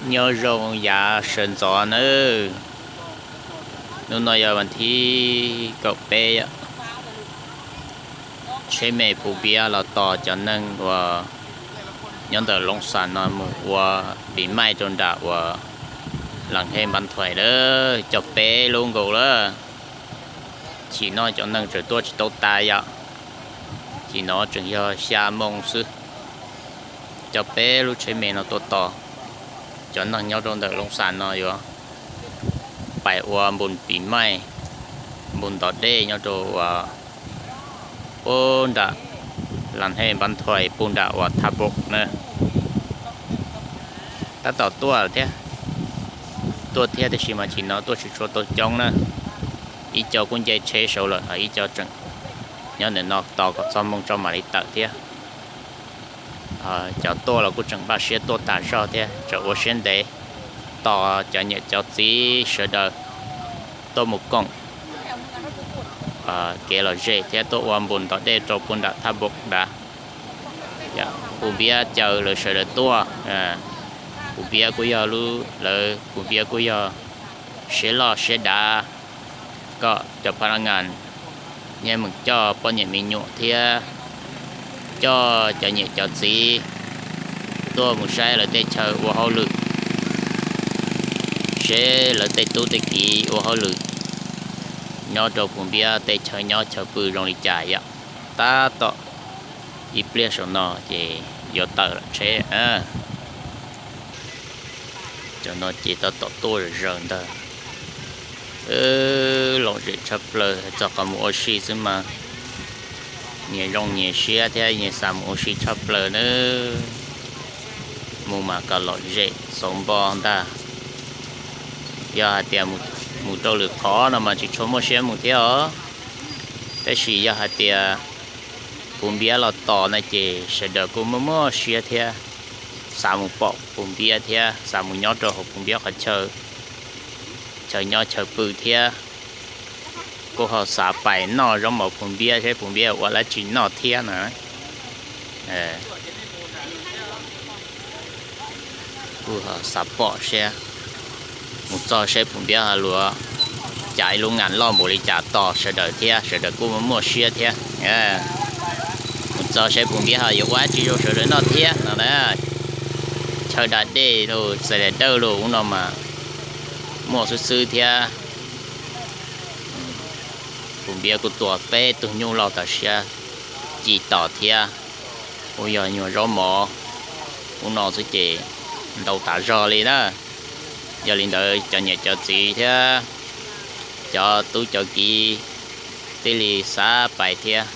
Nyob zoo yav sawv ntxov nawb. Hnub no yog vas thib kaum peb, tsheb me Phum Npiab los tos cov neeg uas nyob ntawm Looj Xam no mus ua pis maij rau nram uas Las Hej Npab Thuais lawm, cov peb lub nkaus lawm. Chim no cov neeg tseem tuaj tsis tau tas yom. Chim no tseem yog xya moo xwb. Cov peb lub tsheb me no tuaj tos cov neeg nyob rau ntawm Looj Xam no yuav pais ua npus pis maij, npus ntov dej nyob rau uas puag nram Las Hej Npab Thuais puag nram uas Thaj Npoom na. Tab tom tuaj thiab, tuaj thiab tiam sis mas chim no tuaj tsis tshua tau coob na. Ib co kuj nce tsheb saud lawm, ib co tseem nyob ntawm no tos kom txog moo tso mam li tawm thiab. Cov tuaj los kuj tseem npaj siab tuaj tas zog thiab, tseem ua siab ntev tos cov niam cov txiv sawv daws tuaj mus koom kev lom zem thiab tuaj ua npus ntov dej rau puag nram Thaj Npoom nrad. Phum Npiab caw lawv sawv daws tuaj. Phum Npiab kuj yog lub, lawv Phum Npiab kuj yog siab loj siab dav, kom cov phab laj ngas nyiaj meem coj poj niam me nyuam thiab coj cov niam cov txiv tuaj mus saib lawv tej chaw ua hauj lwm, seb lawv tej tub tej kiv ua hauj lwm nyob rau Phum Npiab tej chaw nyob chaw pw zoo li cas yom. Tab tom ib pliag saum no ces yuav tawm lawm tsheb. Cov no ces tab tom tuaj zaws ntag. Lom zem tshaj plaws, txog qhov mus ua si xwb mas nyias zoo nyias siab thiab nyias xav mus ua si tshaj plaws nawb. Mus mas kom lom zem xauv npo ntag. Yog hais tias mus rau lwm qhov no mas tsis tshua muaj siab mus thiab os. Tab sis yog hais tias Phum Npiab los tos no ces sawv daws kuj muaj muaj siab thiab, xav mus pom Phum Npiab thiab xav mus nyob rau hauv Phum Npiab qhov chaw, chaw nyob chaw pw thiab. Kuj ho xav pais noj zaub mov Phum Npiab seb Phum Npiab ua dab tsi noj thiab na. Kuj ho xav pom seb mus txog seb Phum Npiab ho luav cas ib lub nas loj npaum li cas tos sawv daws thiab, sawv daws kuj muaj muaj siab thiab. Mus txog seb Phum Npiab ho yuav ua dab tsi rau sawv daws noj thiab no na. Chaw da dej los xais dawb los ub no mas muaj xwb xwb thiab. Phum Npiab kuj tua peb tug nyuj loj tam siab ci tom thiab. Kuj yog nyuag zaub mov ub no xwb ces ntau tas zog li na. Yog li ntawd cov niam cov txiv thiab cov tub cov kiv thiaj li xav pais thiab.